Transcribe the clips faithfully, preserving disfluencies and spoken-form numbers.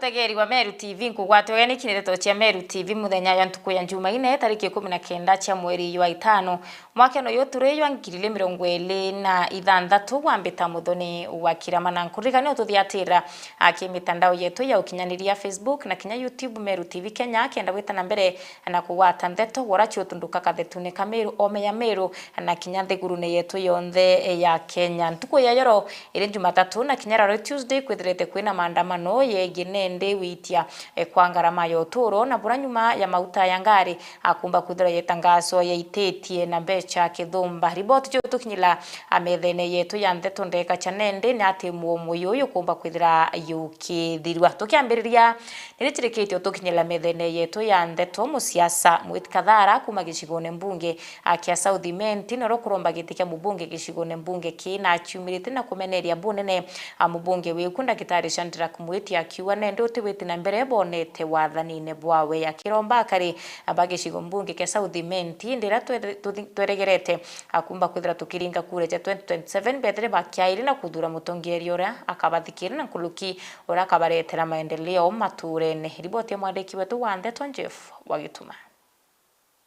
Mutegeri wa Meru T V, nkugwate ugeni kiniteto cia Meru T V muthenya jwa ntuku ya Njumaine, tariki ikumi na kenda cia mweri jwa itano, mwakene uyu turi jwa ngiri igiri mirongo iri na ithanthatu, wa mbita Muthoni wa Kirama, na nkuririkania ututhiatira, a, ki mitandao yetu ya ukinyaniria, Facebook na kinya YouTube, Meru T V Kenya, kenda gwita na mbere na kugwata ndeto wora ciutunduka kathetune ka Meru, ome ya Meru, na kinya nthigurune yetu yonthe ya Kenya. Ntuku ya yoro iri Jumatatu na kinya rari Tuesday kwithirite kwina maandamano yegii nende witia, eh, kwa ngarama ya uturo, na bura nyuma ya mauta ya ngari akumba kwithirwa yetangaso yaititie na mbecha kithumba. Riboti ciutukinyira a methene yetu ya ndeto ndeka cha nende ni ati muomo uyu ukumba kwithira yukithirwa. Tukiambiriria, ni richirikitie utukinyira methene yetu ya ndeto, musiasa Mwiti Kathara kuma gicigone mbunge, a, kia South Imenti, noro kuromba giti kia mubunge gicigone mbunge kii, na aciumirite na kumeneria bunene, a, mubunge wiku Ndagitari Shadrack Mwiti, akiuga nende uti witi na mbere bonete wathanine bwawe. Akiromba akari, a, ba gicigo mbunge kia South Imenti, indi iria twere-, tuthi-, tweregerete, a, kumba kwithira tukiringa kura cia twenty twenty-seven, bethire bakiairi na kuthura mutongeria uria akabathikira na nkuruki uria akabaretera maendeleo maturene. Riboti ya mwandiki wetu wa ndeto Jeff Wagituma.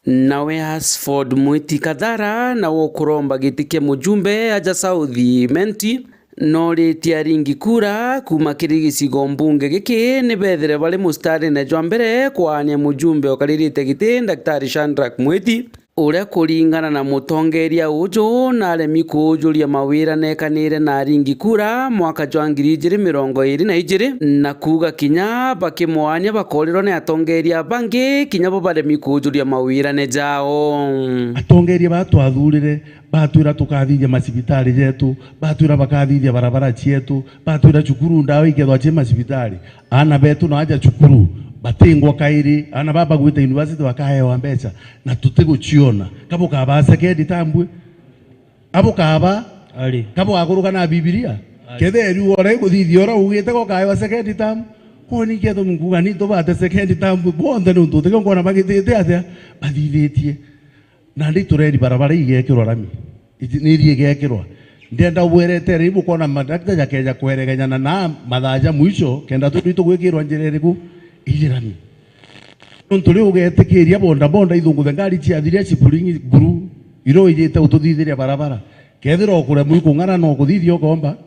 Nawe Hasford Mwiti Kathara, nawe ukuromba giti kia mujumbe aja South Imenti, noritie aringi kura kuma kiri gicigo mbunge giki nibethire bari mustarine jwa mbere kwaania mujumbe ukaririte giti, Daktari Shadrack Mwiti, uria kuringana na mutongeria uju naremi kuujuria mawira nekanire na aringi kura mwaka jwa ngiri ijiri mirongo iri na ijiri, na kuuga kinya bakimwaania bakorirwa ni atongeria bangi kinya bo baremi kuujuria mawirane jao. Atongeria baa twathurire batwira tukathithia macibitari jetu, batwira bakathithia barabara cietu, batwira cukuru ndawa ikethwa ci macibitari. Aana betu na aja cukuru batingwa kairi, aana baa bagwite university bakaewa mbeca na tutiguciona. Ka bukabaa second term bwi? A bukaba? Ari. Ka bugakuruka na Bibilia? Ari. Ketheru ora iguthithia ora ugite gokaewa second term. Kwoni kietho nkuga ni tubate second term bonthe nuntu utikio nkona bagitite atia bathithitie. Nandi tureri barabara igekirwa rami. Iji-, ni iri igekirwa. Ndienda ubwire etere, bukona madakta jakeja kweregenyana na mathaa ja mwisho, kenda turi tugwikirwa njira iriku? Iji rami. Nontu riu ugetikiria boda boda ithunguthe ngari ciathiria ciburingi buru, iria wijite ututhithiria barabara. Kethira ukuremwa ikung'ara no kuthithia ukomba.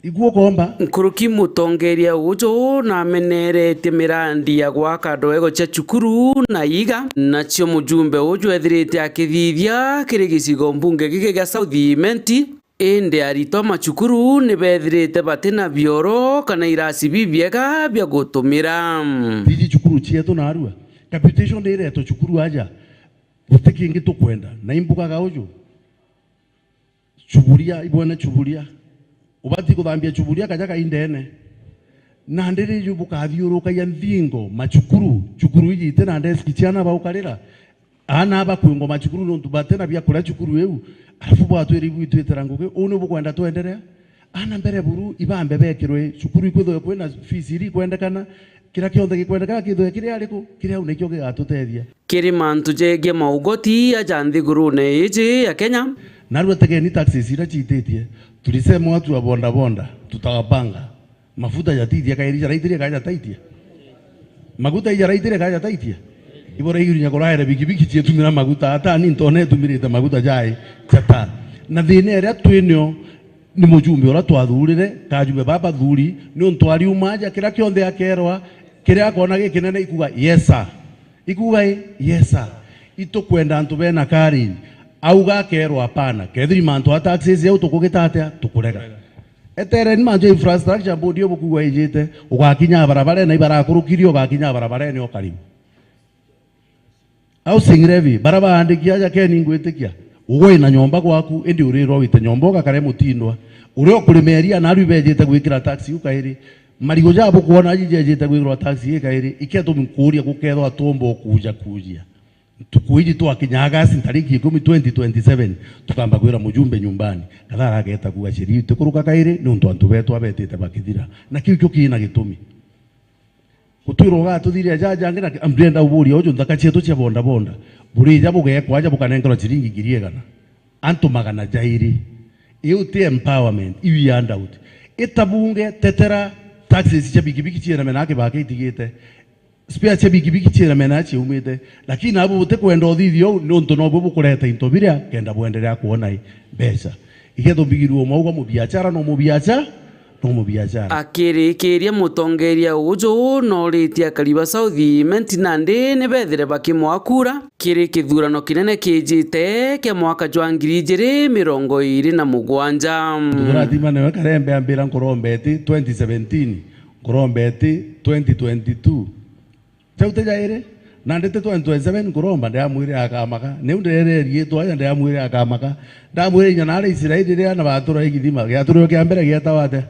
Igua ukomba. Nkuruki mutongeria uju nameneretie mirandi ya gwaka ndoego cia cukuru na iga, nacio mujumbe uju ethirite akithithia kiri gicigo mbunge giki gia South Imenti, indi aritwa macukuru nibethirite batina bioro kana irasi bibiega bia gutumira. Thiji cukuru cietu narua. Capitation ndiretwe cukuru aja. Guti kingi tukwenda. Na imbugaga uju. Chuburia, ibwene chuburia. Ubati kuthambia chuburia kaja kaindene. Nandi riju bukathiurukagia nthingo, macukuru, cukuru iji iti na desk ciana baukarira. Aana bakwingwa macukuru nontu batina bia kuria cukuru iu. Alafu bwatwira ibwitwitira ngugi. Uu ni bukwenda twenderea? Aana mbere buru ibambe bekirwe cukuru ikwithwe kwina fees iri ikwendekana. Kira kionthe gikwendekana kithwe kiri ariku? Kiri au nikio gigatutethia. Kiri mantu jegie maugoti aja nthigurune iji ya Kenya. Narua tegeni taxis iria ciititie, tulisema watu wa boda boda, tutawapanga. Mafuta jatithia kairi jaraitiria kaja taitia. Maguta ijaraitiria kaja taitia. Ibora igurinya kuraere bikibiki cietumira maguta, ata ni ntone etumirite maguta jai jata. Na thina iria twinio ni mujumbe uria twathurire, kajumbe baba thuri, ni untu ariuma aja, kira kionthe akerwa, kiria akona gikinene ikuga, "Yes, sir." Ikuga i, "Yes, sir." Itukwenda antu bena courage. Auga akerwa, "Hapana." Kethiri mantu a taxes au tukugita atia, tukurega. Etereni mantu ya infrastructure board yo bukugwa ijite, ugakinya barabarene, ibarakurukirie, ugakinya barabarene ukariu. Housing levy, bara baandiki aja keni ngwitikia, ugwe wina nyomba gwaku, indi urirwa wite nyomba ugakare mutindwa. Uria ukurimeria na aru ibejite gwikira taxi u kairi. Marigu ja bukwona aji jejite gwikirwa taxi i kairi, iketumi nkuuria gukethwa tumba ukuja kujia. Ntuku iji twakinya August ntariki ikumi twenty twenty-seven, tukamba kwira mujumbe nyumbani, Kathara ageta kuga sheria itikuruka kairi, niuntu antu betu abetite bakithira. Na kiu kio kina gitumi. Gutwirwa ugatuthiria jaja angi na, ndenda uburia uju nthaka cietu cia boda boda. Burija bugekwa aja bukanenkerwa ciringi ngiri igana. Antu magana jairi. Iu ti empowerment, iu i handout. Ita bunge, tetera, Taxes cia bikibiki ciina mena kibaka itigite. Spare cia bikibiki ciina mena ciaumite. Lakini nabo butikwenda uthithia uu, niuntu nobuo bukureta into biria kenda bwenderea kwona i mbeca. Ikethwo mbigirwe umwe uga mubiachara no mubiachara, no mubiachara. Akirikiria, mutongeria uju noritie akari ba South Imenti nandi nibethire bakimwakura kiri kithurano kinene kijite kia mwaka jwa ngiri ijiri mirongo iiri na mugwanja. Turatima niwe Karembe ambira nkuromba iti twenty seventeen, nkuromba iti twenty twenty-two. Jau ti jairi? Nandi ti twenty twenty-seven nkuromba, ndiramwire akamaka. Niu ndirererie itu aja, ndiramwire akamaka. Ndamwire inya nari Israeli riria na batura igithima, giaturiro kia mbere gietawa atia?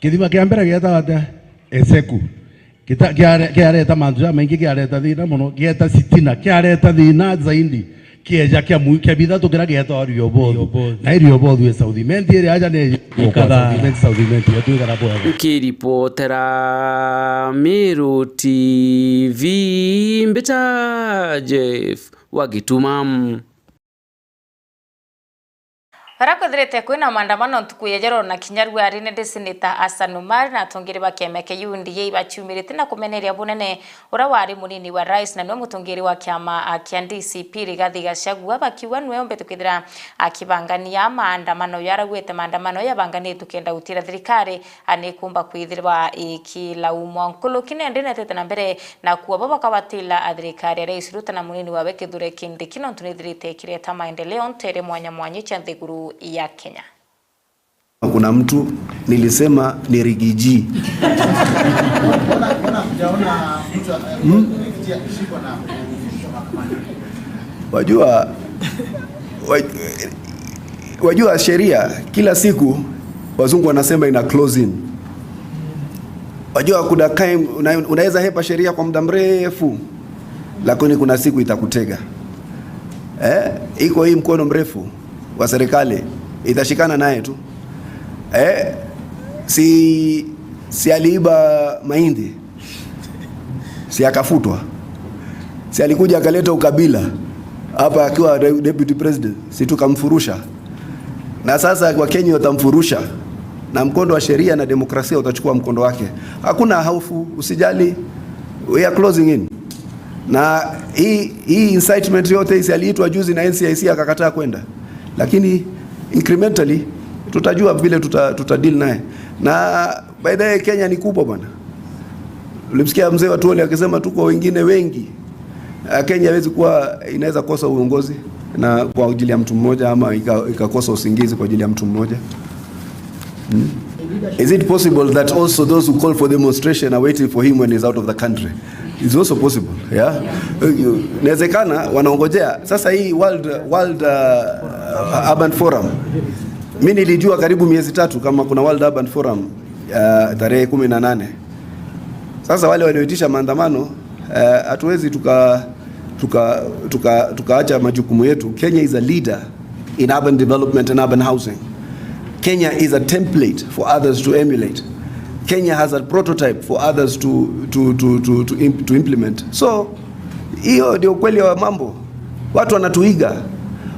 Kithima kia mbere gietawa atia? Eseku. Kita-, kiare-, kiareta mantu jamaingi, kiareta thina mono, gieta Sitina, kiareta thina zaidi. Kieja kia mwi-, kia bithatu kiria gietawa Rehoboth. Rehoboth. Na i Rehoboth i South Imenti, iria aja ni Ikatha. South Imenti, South Imenti, yatwikara bwega. Nkiripotera Meru T V, mbicha Jeff wa Gituma. Baria kwithirite kwina maandamano ntuku ya jero na kinya rua ri ni ndi Senator Hassan Omar na atongeri ba kiama kia U D A baciumirite na kumeneria bunene uria wari munini wa rais na niwe mutongeri wa kiama, a, kia D C P Rigathi Gachagua, bakiuga niwe ombete kwithira akibangania maandamano. Uyu arauite maandamano yabanganitwe kenda gutira thirikari, a, nikumba kwithirwa ikilaumwa. Nkuruki nende netete na mbere na kuo bo bakawatila a thirikari ya Rais Ruto na munini wawe Kithure Kindiki nontu nithirite ikireta maendeleo ntere mwanya mwanya cia nthiguru ya Kenya. Kuna mtu nilisema ni Rigiji. Wajua, waj-, wajua sheria kila siku wazungu wanasema ina closing. Wajua kuna time una-, unaweza hepa sheria kwa muda mrefu, lakini kuna siku itakutega. Eh, iko hii mkono mrefu wa serikali itashikana naye tu. Eh, si, si aliiba mahindi, si akafutwa? Si alikuja akaleta ukabila hapa akiwa de-, deputy president, si tukamfurusha? Na sasa Wakenya watamfurusha, na mkondo wa sheria na demokrasia utachukua mkondo wake. Hakuna hofu, usijali, we are closing in. Na hii, hii incitement yote, si aliitwa juzi na N C I C akakataa kwenda, lakini incrementally tutajua vile tuta, tuta deal naye. Na by the way, Kenya ni kubwa bwana. Ulimsikia mzee wa Tuoli akisema tuko wengine wengi. Ah, Kenya haiwezi kuwa inaweza kosa uongozi na kwa ajili ya mtu mmoja ama ika-, ikakosa usingizi kwa ajili ya mtu mmoja. Hmm? Is it possible that also those who call for demonstration are waiting for him when he's out of the country? It's also possible, yeah? Inawezekana wanaongojea. Sasa hii World, World, uh, Urban Forum, mi nilijua karibu miezi tatu kama kuna World Urban Forum, uh, tarehe kumi na nane. Sasa wale walioitisha maandamano, eh, hatuwezi tuka, tuka, tuka, tukaacha majukumu yetu. Kenya is a leader in urban development and urban housing. Kenya is a template for others to emulate. Kenya has a prototype for others to, to, to, to, to imp-, to implement. So, hiyo ndio ukweli wa mambo. Watu wanatuiga.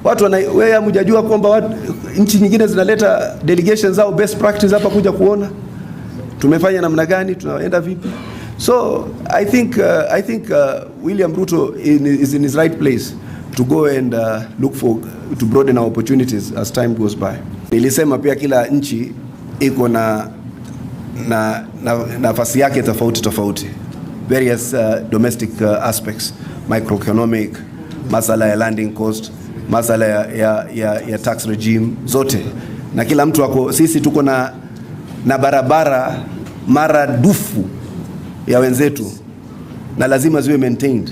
Watu wana-, wewe hamjajua kwamba wat-, nchi nyingine zinaleta delegations zao best practice hapa kuja kuona tumefanya namna gani, tunaenda vipi? So, I think, uh, I think, uh, William Ruto in, is in his right place to go and, uh, look for, to broaden our opportunities as time goes by. Nilisema pia kila nchi iko na, na, na nafasi yake tofauti tofauti, various, uh, domestic, uh, aspects, microeconomic, masala ya landing cost, masala ya, ya, ya, ya tax regime zote, na kila mtu ako, sisi tuko na, na barabara maradufu ya wenzetu, na lazima ziwe maintained.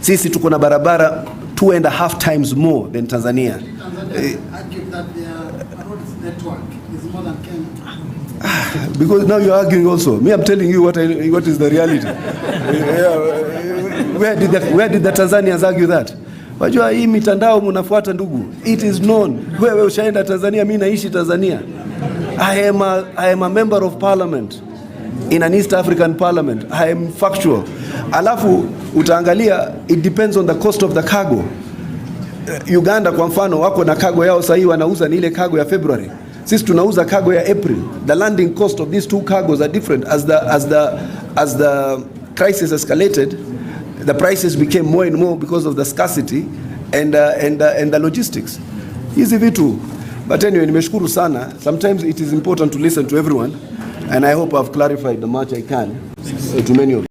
Sisi tuko na barabara two and a half times more than Tanzania. Tanzania argued that their roads network is more than Kenya. Because now you're arguing also. Me, I'm telling you what I, what is the reality. Yeah, where did the, where did the Tanzanians argue that? Wajua hii mitandao mnafuata ndugu. It is known. Wewe ushaenda Tanzania, mimi naishi Tanzania. I am a, I am a member of parliament in an East African parliament. I am factual. Alafu utaangalia, it depends on the cost of the cargo. Eh, Uganda kwa mfano wako na cargo yao sahii wanauza ni ile cargo ya February. Sisi tunauza cargo ya April. The landing cost of these two cargos are different. As the, as the, as the crisis escalated, the prices became more and more because of the scarcity and, uh, and, uh, and the logistics. Hizi vitu. But anyway, nimeshukuru sana. Sometimes it is important to listen to everyone, and I hope I've clarified the much I can, uh, to many of you.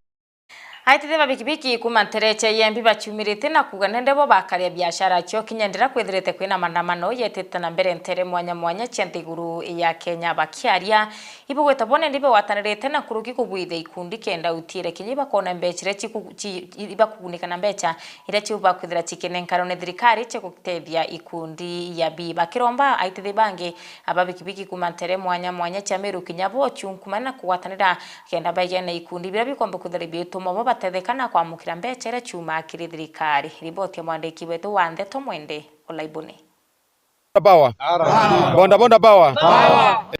Aitithia ba bikibiki kuuma ntereche ya Embu baciumirite na kuuga nende bo bakaria biashara cio kinya ndira kwithirite kwina maandamano yetite na mbere ntere mwanya mwanya cia nthiguru ya Kenya. Bakiaria, ibugwite bo nende ibagwatanirite na nkuruki kugwithia ikundi kenda utiire kinya ibakona mbecha iria ciku-, ci-, ibakugunika na mbecha iria ciubakwithira cikinenkanwa ni thirikari cia gutethia ikundi ya bi. Bakiromba aitithia bangi aba bikibiki kuuma ntere mwanya mwanya cia Meru kinya bo ciunkumane na kugwatanira kenda baigene na ikundi biria bikomba kwithira biituma bo batetheka na kwamukira mbecha iria ciumaa kiri thirikari. Riboti ya mwandiki wetu wa ndeto Mwende Olaibuni. Power. Bonda bonda power.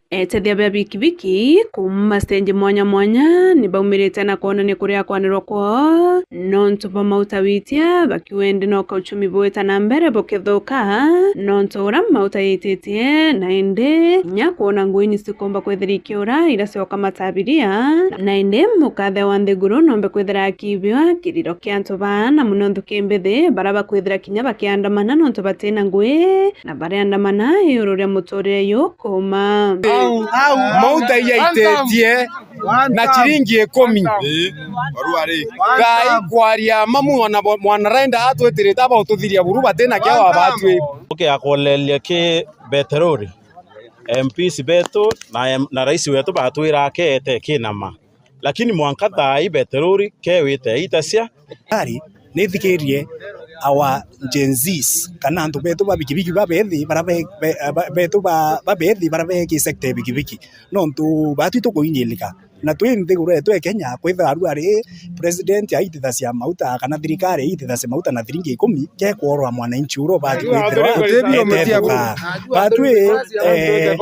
Etethia bia bikibiki kuuma stage mwanya mwanya ni baumirite na kwonania kuria kwanirwa kwao nontu bwa mauta witia, bakiuga indi no kauchumi bwita na mbere bukithuka nontu uria mauta yititie, na indi kinya kwona ngui ni cikomba kwithira ikiura iria cioka matabiria, na indi mukathe wa nthiguru nombe kwithira akibiwa kiriro kia antu baa, na muno nthuki mbithi baria bakwithira kinya bakiandamana nontu batina ngui, na bariandamana iuru ria muturire yukuma. Mauta iyaititie na ciringi ikumi. Ii, barua ri. Ngai kwaria ma mwana bo-, mwana renda atwitirite aba ututhiria buru batina kia wa batwi. Tukiakoleria ki beterori, M Ps betu na em-, na rais wetu batwira akete kinama. Lakini mwanka thaa ii beterori kewite itacia. Thirikari ni ithikirie our Gen Zs, kana antu betu ba bikibiki babethi, bara be-, be-, ba-, betu ba-, babethi, bara be ki sector ya bikibiki. Nontu batwi tukuinyilika. Na twi nthiguru yetu ya Kenya, kwithirwa aru ari president aitithacia mauta, kana thirikari aitithacia mauta na thiringi ikumi, kekworwa mwananchi uria ubati kwithirwa ethethuka. Batwi, eh,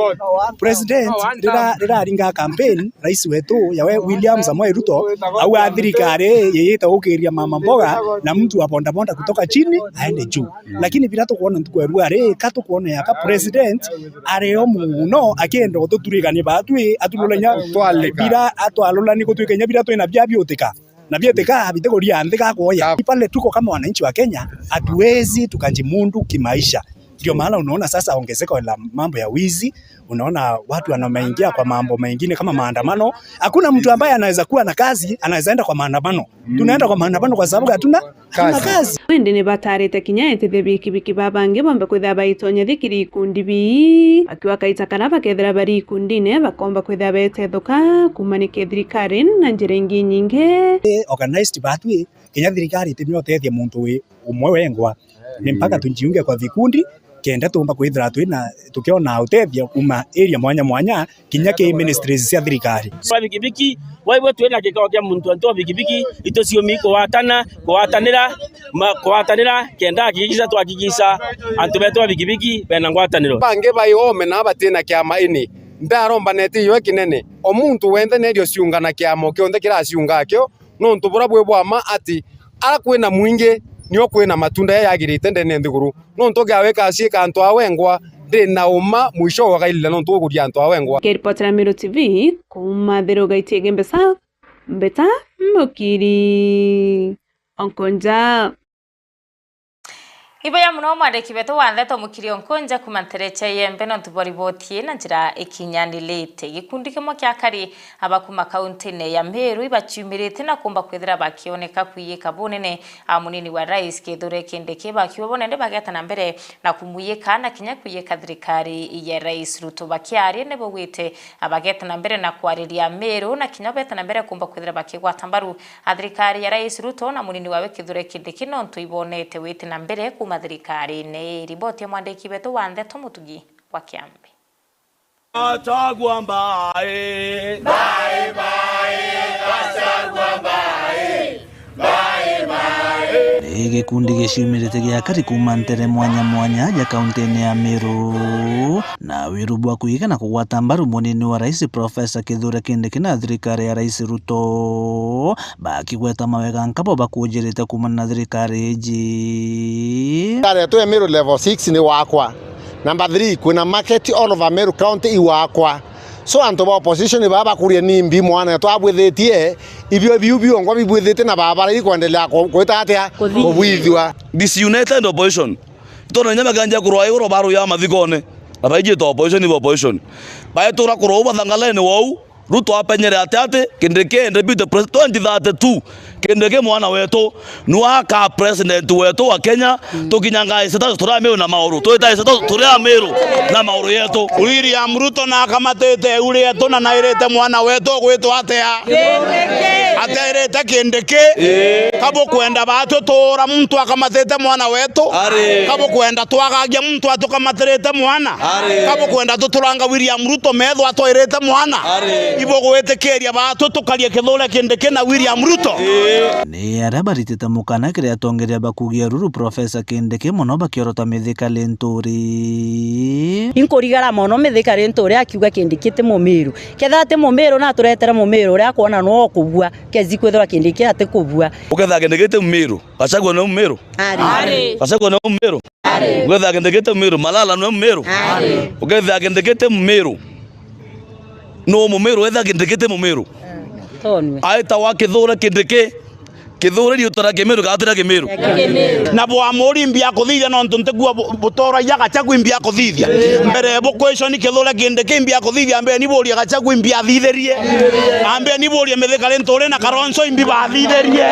president rira, rira aringa campaign, rais wetu yawe William Samoei Ruto, au a thirikari yeyite gukiria mama mboga na mtu wa bodaboda kutoka chini aende juu. Lakini bira tukwona ntuku ya rua ri, ka tukwona yaka president ario muno akienda ututurikania batwi, atululanya bira atwalulani gutwikenya bira twina bia biutika. Na bietika bitikuria nthi gakoya. Pale tuko kama wananchi wa Kenya, hatuwezi tukajimudu kimaisha. Ndio maana unaona sasa ongezeko la mambo ya wizi, unaona watu wameingia kwa mambo mengine kama maandamano. Hakuna mtu ambaye anaweza kuwa na kazi, anaweza enda kwa maandamano. Tunaenda kwa maandamano kwa sababu hatuna, hatuna kazi. Indi ni batarite kinya etithia bikibiki babangi bombe kwithira baitonya thikiri ikundi bii, akiuga kaita kara bakethira bari ikundine bakomba kwithira betethuka kumanike thirikari na njira ingi nyingi. Organized batwi, kinya thirikari itimia utethia muntu wi umwe wengwa. Ni mpaka tujiunge kwa vikundi, kenda tuumba kwithira twina, tukiona utethio kuma area mwanya mwanya, kinya ki ministries cia thirikari. Kwa bikibiki, waigua twina kikao kia muntu antu wa bikibiki, ituciumi kuwatana, kuwatanira, ma-, kuwatanira, kenda hakikisha twahakikisha antu betu ba bikibiki bena ngwataniro. Bangi bai ome na batina kiama ini, ndaromba neti yo kinene, o muntu wenthe nerio ciungana kiama o kionthe kiraciunga akio, nontu bura bwi bwa ma ati ara kwina mwingi nio kwina matunda yayagirite ndene nthiguru. Nontu gia wika aciika antu a wengwa, ndi na uma mwisho wagailila nontu uguria antu a wengwa. Kiripotera Meru T V, kuuma Thiru Gaiti Egembesa, Mbeta Mukiri Onkonja. Ibo ya muno mwandiki wetu wa ndeto Mukiri Onkonja kuuma ntereche Yembe nontu bwa riboti ii na njira ikinyanirite. Gikundi kimwe kia akari aba kuuma kauntine ya Meru ibaciumirite na kumba kwithira bakioneka kwiyika bunene a munini wa rais Kithure Kindiki bakiuga bo nende bageta na mbere na kumwiyika na kinya kwiyika thirikari ya rais Ruto. Bakiaria ni baugite bageta na mbere na kwariria Meru na kinya beta na mbere kumba kwithira bakigwata mbaru a thirikari ya rais Ruto na munini wawe Kithure Kindiki nontu ibonete witi na mbere kuuma thirikarine. Riboti ya mwandiki wetu wa ndeto Mutugi wa Kiambi. Gachagua mbae. Mbae, mbae, Gachagua mbae. Mbae, mbae. Ni gikundi giciumirite gia akari kuuma ntere mwanya mwanya ja kauntine ya Meru, na wiru bwa kuiga na kugwata mbaru munini wa rais Professor Kithure Kindiki na thirikari ya rais Ruto, bakigweta mawega nkabo bakunjirite kuumana na thirikari iji. Thirikari yetu ya Meru level six ni wakwa. Number three, kwina market all over Meru County igwakwa. So antu ba opposition baba bakuria nimbi mwana twabwithitie, ibio biu biongwa bibwithitie na barabara ikwendelea ku-, kwita atia? Kuthithua. Kubwithua. Disunited opposition. Itona inya bakanjia kurwa iguru baruya mathikone. Na baijite opposition iba opposition. Baetura kurwa u bathangalene wou. Ruto apenyere ati ati, Kindiki, deputy president, twenty thirty-two, Kindiki mwana wetu, nwa aka president wetu wa Kenya, tukinyanga status turi a Meru na mauru, twita status turi a Meru na mauru yetu. William Ruto na akamatite iu rietu na nairite mwana wetu ugwitwa atia? Atairite Kindiki? Ii. Kabukwenda batu tuura muntu akamatite mwana wetu? Ari. Kabukwenda twagagia muntu atukamatite mwana? Ari. Kabukwenda tuturanga William Ruto metho atwairite mwana? Ari. Ibugwitikiria batu tukarie Kithure Kindiki na William Ruto? Ii. Ni aria baritite mukana kiri atongeria ba kugia ruru Professor Kindiki mono bakiorota Mithika Linturi. Inkurigara mono Mithika Linturi akiuga Kindiki ti Mumiru. Ketha ti Mumiru na aturetere Mumiru uria akwona no kubua, kezi kwithirwa Kindiki ati kubua. Uketha Kindiki ti Mumiru, Gachagua ni Mumiru? Ari. Ari. Gachagua ni Mumiru? Ari. Uketha Kindiki ti Mumiru, Malala ni Mumiru? Ari. Uketha Kindiki ti Mumiru, nu Mumiru wetha Kindiki ti Mumiru? Tonwe. Aitawa Kithure Kindiki. Kithure ni utara Kimiru kana tira Kimiru? Kimiru. Na bwamuri mbia kuthithia nontu ntikua bu-, butoragia Gachagua imbia kuthithia. Mbere bu question Kithure Kindiki imbia kuthithia, ambe ni buria Gachagua imbia athithirie. Ambe ni buria Mithika Linturi na Kalonzo imbi bathithirie.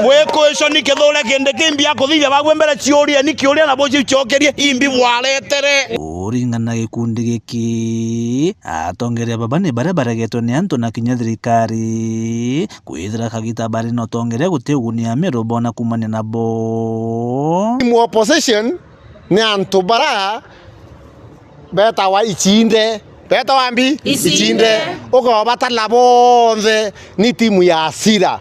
Bwi question Kithure Kindiki imbia kuthithia, bagwe mbere ciurie ni kiuria na buci ucokerie imbi bwaretere. Kuringana na gikundi giki, atongeria baba ni baria baregetwe ni antu na kinya thirikari. Kwithira kagita bari na utongeria guti uguni Ameru boona kuumania nabo. Team opposition ni antu bara betawa icinde. Betawa mbi? Icinde. Icinde. Ukobatara bonthe ni timu ya Sira.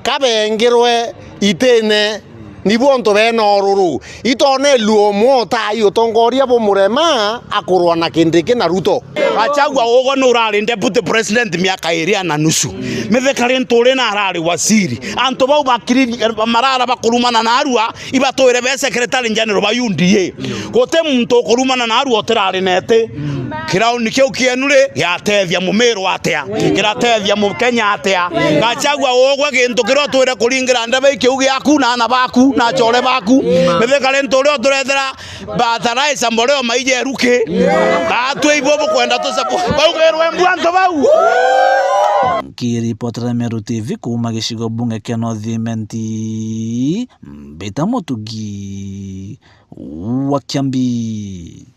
Kabengirwe itine. Nibu untu bena ururu. Itone luo mwotai utongoria bumurema akurwa na Kindiki na Ruto. Gachagua ugwe nurari deputy president miaka iri na nusu. Mithika Linturi na arari waziri. Antu bau bakiri marara bakurumana na arua ibatwire be secretary general ba U D A. Guti muntu ukurumana na arua utirari neti. Kirauni kiu kienu ri, giatethia Mumiru atia? Kiratethia Mukenya atia? Gachagua ugwe gintu kiria utwire kuringira ndebe ikiu giaku na ana baku na achore baku. Mithika Linturi uturethera bataraisa mboreo maije ruki. Batwi ibo bukwenda tusapo. Baugirwe mbu antu bau. Nkiripotera Meru T V kuuma gicigo bunge kia North Imenti, Mbita Mutugi wa Kiambi.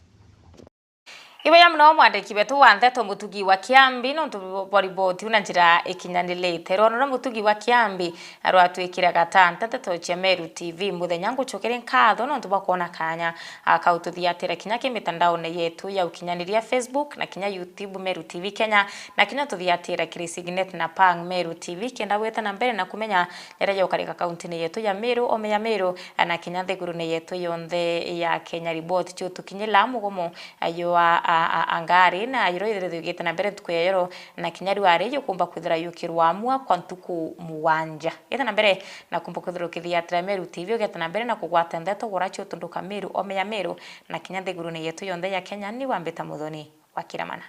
Ibuya mono mwandiki wetu wa nteto Mutugi wa Kiambi nontu bwa riboti iu na njira ikinyanirite. Rwono rwa Mutugi wa Kiambi rwatwikire gatanta nteto cia Meru T V. Muthenya ngucokeria nkatho nontu bwa kwona kanya, a, kau tuthiatira kinya ki mitandaone yetu ya ukinyaniria, Facebook na kinya YouTube Meru T V Kenya, na kinya tuthiatira kiri Signet na Pang Meru T V, kenda gwita na mbere na kumenya jaria jokarika kauntine yetu ya Meru, ome ya Meru, na kinya nthigurune yetu yonthe ya Kenya. Riboti ciutukinyira mugomo, a, yo a, a, a, a ngari, na yoro ithire thiugite na mbere ntuku ya yoro, na kinya riu ari yukumba kwithira yukirwa amua kwa ntuku mugwanja. Gita na mbere na kumba kwithira ukithiatira Meru T V, ugeta na mbere na kugwata ndeto gura ciutunduka Meru, ome ya Meru, na kinya nthigurune yetu yonthe ya Kenya. Ni wa Mbita Muthoni wa Kiramana.